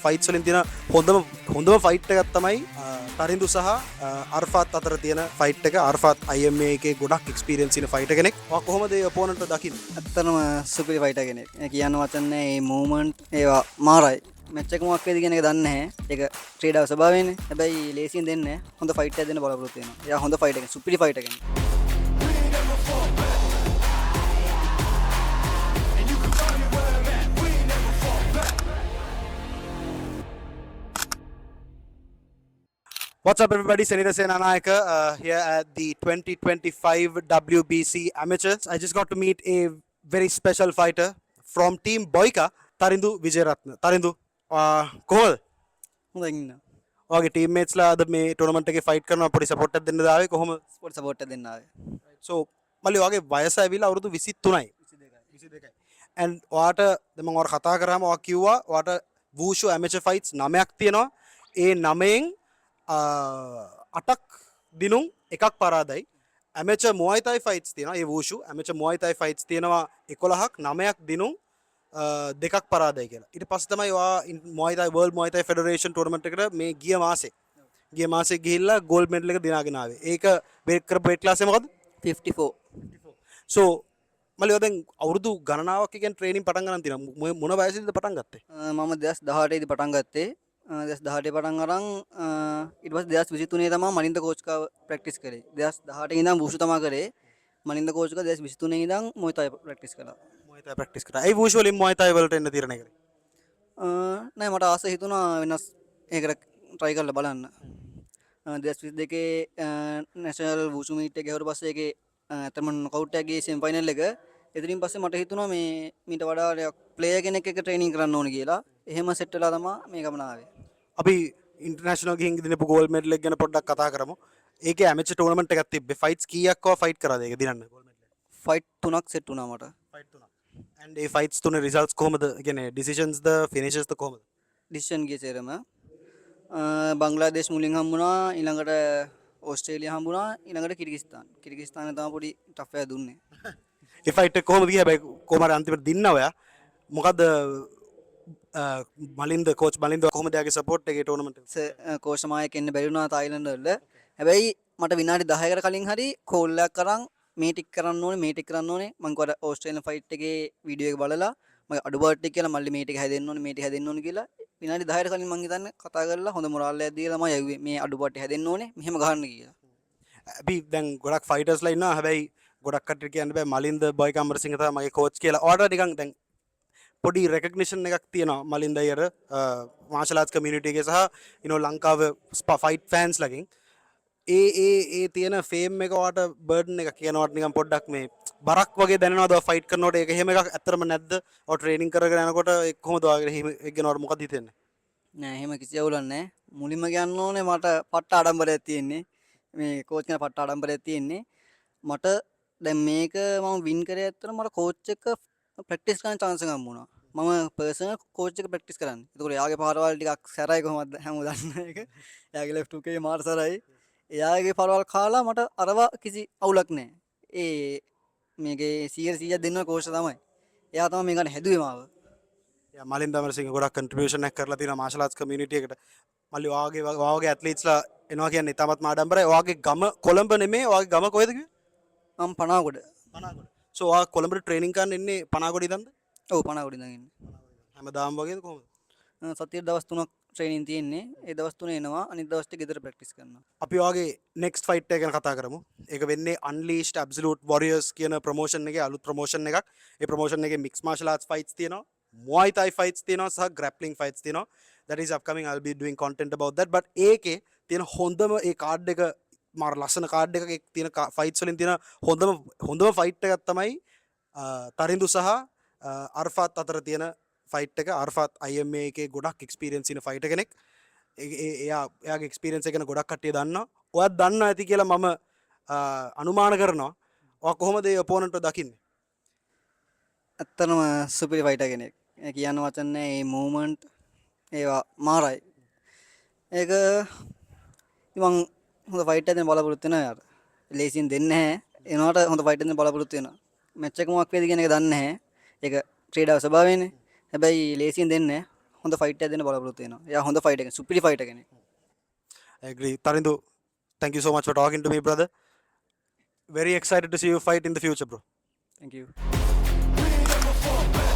ෆයිට්ස් වලින් තියෙන හොඳම හොඳම ෆයිට් එකක් තමයි තරිඳු සහ අර්ෆාත් අතර තියෙන ෆයිට් එක. අර්ෆාත් IMA එකේ ගොඩක් එක්ස්පීරියන්ස් තියෙන ෆයිටර් කෙනෙක්. ඔයා කොහොමද ඒ ඔපෝනන්ට් දකින්නේ? ඇත්තටම සුපිරි ෆයිටර් කෙනෙක්. ඒ කියන්න වචන නෑ. ඒ මූව්මන්ට් ඒවා මාරයි. මැච් එක මොකක් වේද කියන එක දන්නේ නැහැ. ඒක ක්‍රීඩාව ස්වභාවයනේ. හැබැයි ලේසියෙන් දෙන්නේ නැහැ. හොඳ ෆයිට් එකක් දෙන්න බලාපොරොත්තු වෙනවා. එයා හොඳ ෆයිටර් කෙනෙක්. සුපිරි ෆයිටර් කෙනෙක්. What's up, everybody? Senita Senanayaka here at the 2025 WBC Amateurs. I just got to meet a very special fighter from Team Boyka, Tarindu Vijayaratne. Tarindu, කොහොමද? හොඳින් ඉන්නවා. ඔයාගේ ටීම්මේට්ස්ලා අද මේ ටූර්නමන්ට් එකේ ෆයිට් කරනවා. පොඩි සපෝට් එකක් දෙන්න ආවේ කොහොමද? පොඩි සපෝට් එකක් දෙන්න ආවේ. So මල්ලි, ඔයාගේ වයස ඇවිල්ලා අවුරුදු 23යි. 22යි. And ඔයාට දැන් මම ඔයාට කතා කරාම ඔයා කිව්වා ඔයාට වූෂු ඇමචර් ෆයිට්ස් නවයක් තියෙනවා. ඒ නවයෙන් අටක් දිනුම්, එකක් පරාදයි. ඇමචර් මුවයි තායි ෆයිට්ස් තියෙනවා. ඒ වූෂු ඇමචර් මුවයි තායි ෆයිට්ස් තියෙනවා 11ක්, නවයක් දිනුම්, දෙකක් පරාදයි කියලා. ඊට පස්සේ තමයි ඔයා මුවයි තායි වර්ල්ඩ් මුවයි තායි ෆෙඩරේෂන් ටූර්නමන්ට් එකට මේ ගිය මාසේ ගිහිල්ලා ගෝල්ඩ් මෙඩල් එක දිනාගෙන ආවේ. ඒක වේට් කරපු වේට් ක්ලාස් එක මොකද්ද? 54. සෝ මල්ලි, ඔයා දැන් අවුරුදු ගණනාවක් ඒ කියන්නේ ට්‍රේනින් පටන් ගන්න තියෙනවා. මොන වයසේදීද පටන් ගත්තේ? මම 2018 දී පටන් ගත්තේ. 2018 පටන් අරන් ඊට පස්සේ 2023 තමයි මලින්ද කෝච් ගාව ප්‍රැක්ටිස් කරේ. 2018 ඉඳන් වූෂු තමයි කරේ. මලින්ද කෝච් ගාව 2023 ඉඳන් මුයි තායි ප්‍රැක්ටිස් කළා. මුවයි තායි ප්‍රැක්ටිස් කරා. ඇයි වූෂු වලින් මුවයි තායි වලට එන්න තීරණය කරේ? නෑ, මට ආස හිතුණා වෙනස් ඒකට ට්‍රයි කරලා බලන්න. 2022 නැෂනල් වූෂු මීට් එක ගැහුවට පස්සේ ඒකේ ඇත්තටම නොකවුට් එකක් ගියේ සෙමි ෆයිනල් එක. එතනින් පස්සේ මට හිතුණා මේ මීට වඩා ටිකක් ප්ලේයර් කෙනෙක් එක්ක ට්‍රේනින් කරන්න ඕන කියලා. එහෙම සෙට් වෙලා තමයි මේ ගමන ආවේ. අපි ඉන්ටර්නැෂනල් ගිහින් දිනපු ගෝල්ඩ් මෙඩල් එක ගැන පොඩ්ඩක් කතා කරමු. ඒකේ ඇමචර් ටූර්නමන්ට් එකක් තිබ්බේ. ෆයිට්ස් කීයක් ඔයා ෆයිට් කරාද ඒක දිනන්න ගෝල්ඩ් මෙඩල් එක? ෆයිට් තුනක් සෙට් වුණා මට. ෆයිට් තුනක්. ඇන්ඩ් ඒ ෆයිට්ස් තුනේ රිසල්ට්ස් කොහොමද? ඒ කියන්නේ ඩිසිෂන්ස් ද ෆිනිෂස් ද කොහොමද? ඩිසිෂන් ගිය සේරම. බංග්ලාදේශ මුලින් හම්බුණා, ඊළඟට ඕස්ට්‍රේලියා හම්බුණා, ඊළඟට කිර්ගිස්තාන්. කිර්ගිස්තානේ තමයි පොඩි ටෆ් එකක් දුන්නේ. ඒ ෆයිට් එක කොහොමද ගියේ? හැබැයි කොහොම හරි අන්තිමට දින්නා ඔයා. මොකද්ද මලින්ද, කෝච් මලින්ද කොහොමද එයාගේ සපෝට් එක ඒ ටූර්නමන්ට් එකට? කෝච් මායෙක් එන්න බැරි වුණා තායිලන්ඩ් වල. හැබැයි මට විනාඩි 10කට කලින් හරි කෝල් එකක් අරන් මේ ටික කරන්න ඕනේ, මේ ටික කරන්න ඕනේ. මං කිව්වා ඕස්ට්‍රේලියානු ෆයිට් එකේ වීඩියෝ එක බලලා මගේ අඩුපාඩු ටික කියලා, මල්ලි මේ ටික හැදෙන්න ඕනේ, මේ ටික හැදෙන්න ඕනේ කියලා විනාඩි 10කට කලින් මං හිතන්නේ කතා කරලා හොඳ මොරාල් එකක් දීලා තමයි යව්වේ, මේ අඩුපාඩු ටික හැදෙන්න ඕනේ, මෙහෙම ගහන්න කියලා. අපි දැන් ගොඩක් ෆයිටර්ස්ලා ඉන්නවා. හැබැයි ගොඩක් කට්ටිය කියන්න බෑ මලින්ද බොයික අමරසිංහ තමයි මගේ කෝච් කියලා. ඔයාලට නිකන් දැන් පොඩි රෙකග්නිෂන් එකක් තියෙනවා මලින්ද අයියට මාෂල් ආර්ට්ස් කමියුනිටි එකේ සහ ලංකාව ෆයිට් ෆෑන්ස් ලගෙන්. ඒ ඒ ඒ තියෙන ෆේම් එක ඔයාට බර්ඩන් එකක් කියනවට නිකන් පොඩ්ඩක් මේ බරක් වගේ දැනෙනවද ඔයා ෆයිට් කරනකොට? ඒක එහෙම එකක් ඇත්තටම නැද්ද? ඔයා ට්‍රේනින් කරගෙන යනකොට ඒක කොහොමද ඔයාගේ එහෙම ඒක ගැන ඔයාට මොකක්ද හිතෙන්නේ? නෑ, එහෙම කිසි අවුලක් නෑ. මුලින්ම කියන්න ඕනේ මට පට්ට ආඩම්බරයක් තියෙන්නේ. මේ කෝච් කෙනා පට්ට ආඩම්බරයක් තියෙන්නේ. මට දැන් මේක මම වින් කරේ ඇත්තටම මට කෝච් එක්ක ප්‍රැක්ටිස් කරන්න චාන්ස් එකක් හම්බුණා. මම පර්සනල් කෝච් එක ප්‍රැක්ටිස් කරන්නේ. ඒතකොට එයාගේ පාරවල් ටිකක් සැරයි කොහොමද, හැමෝම දන්න එක. එයාගේ ලෙෆ්ට් හුක් එකේ මාර සැරයි. එයාගේ පාරවල් කාලා මට අරවා කිසි අවුලක් නෑ. ඒ මේකේ 100 100ක් දෙන්න කෝච් තමයි. එයා තමයි මේකට හැදුවේ මාව. යා, මලින්ද අමරසිංහ ගොඩක් කන්ට්‍රිබියුෂන් එකක් කරලා තියෙනවා මාෂල් ආර්ට්ස් කමියුනිටි එකට. මල්ලි, ඔයාගේ ඔයාගේ ඇත්ලීට්ස්ලා එනවා කියන්නේ ඉතාමත්ම ආඩම්බරයි. ඔයාගේ ගම කොළඹ නෙමෙයි, ඔයාගේ ගම කොහෙද කිව්වේ? මම පනාගොඩ. පනාගොඩ. සෝ ඔයා කොළඹට ට්‍රේනින් කරන්න එන්නේ පනාගොඩ ඉඳන්ද? ඔව්, පනාගොඩ ඉඳන් එන්නේ. හැමදාම වගේද කොහොමද? සතියට දවස් 3ක් ට්‍රේනින් තියෙන්නේ. ඒ දවස් තුන එනවා. අනිත් දවස් ටික ගෙදර ප්‍රැක්ටිස් කරනවා. අපි ඔයාගේ නෙක්ස්ට් ෆයිට් එක ගැන කතා කරමු. ඒක වෙන්නේ Unleashed Absolute Warriors කියන ප්‍රොමෝෂන් එකේ අලුත් ප්‍රොමෝෂන් එකක්. ඒ ප්‍රොමෝෂන් එකේ මික්ස් මාෂල් ආර්ට්ස් ෆයිට්ස් තියෙනවා, Muay Thai fights තියෙනවා සහ grappling fights තියෙනවා. That is upcoming. I'll be doing content about that. But ඒකේ තියෙන හොඳම ඒ කාඩ් එක මාර ලස්සන කාඩ් එකක්. ඒ තියෙන ෆයිට්ස් වලින් තියෙන හොඳම හොඳම ෆයිට් එකක් තමයි තරිඳු සහ අර්ෆාත් අතර තියෙන ෆයිට් එක. අර්ෆාත් IMA එකේ ගොඩක් එක්ස්පීරියන්ස් ඉන්න ෆයිටර් කෙනෙක්. ඒ ඒ එයා එයාගේ එක්ස්පීරියන්ස් එක ගැන ගොඩක් කට්ටිය දන්නවා. ඔයත් දන්නවා ඇති කියලා මම අනුමාන කරනවා. ඔයා කොහොමද ඒ ඔපෝනන්ට්ව දකින්නේ? ඇත්තටම සුපිරි ෆයිටර් කෙනෙක්. ඒ කියන්න වචන නෑ. ඒ මූව්මන්ට් ඒවා මාරයි. ඒක ඉතින් මං හොඳ ෆයිට් එකක් දෙන්න බලාපොරොත්තු වෙනවා එයාට. ලේසියෙන් දෙන්නේ නැහැ. ඒ වුණාට හොඳ ෆයිට් එකක් දෙන්න බලාපොරොත්තු වෙනවා. මැච් එක මොකක් වේද කියන එක දන්නේ නැහැ. ඒක ක්‍රීඩාව ස්වභාවයනේ. හැබැයි ලේසියෙන් දෙන්නේ නැහැ. හොඳ ෆයිට් එකක් දෙන්න බලාපොරොත්තු වෙනවා. එයා හොඳ ෆයිටර් කෙනෙක්, සුපිරි ෆයිටර් කෙනෙක්. I agree. Tarindu, thank you so much for talking to me, brother. Very excited to see you fight in the future, bro. Thank you. We ain't never fall back.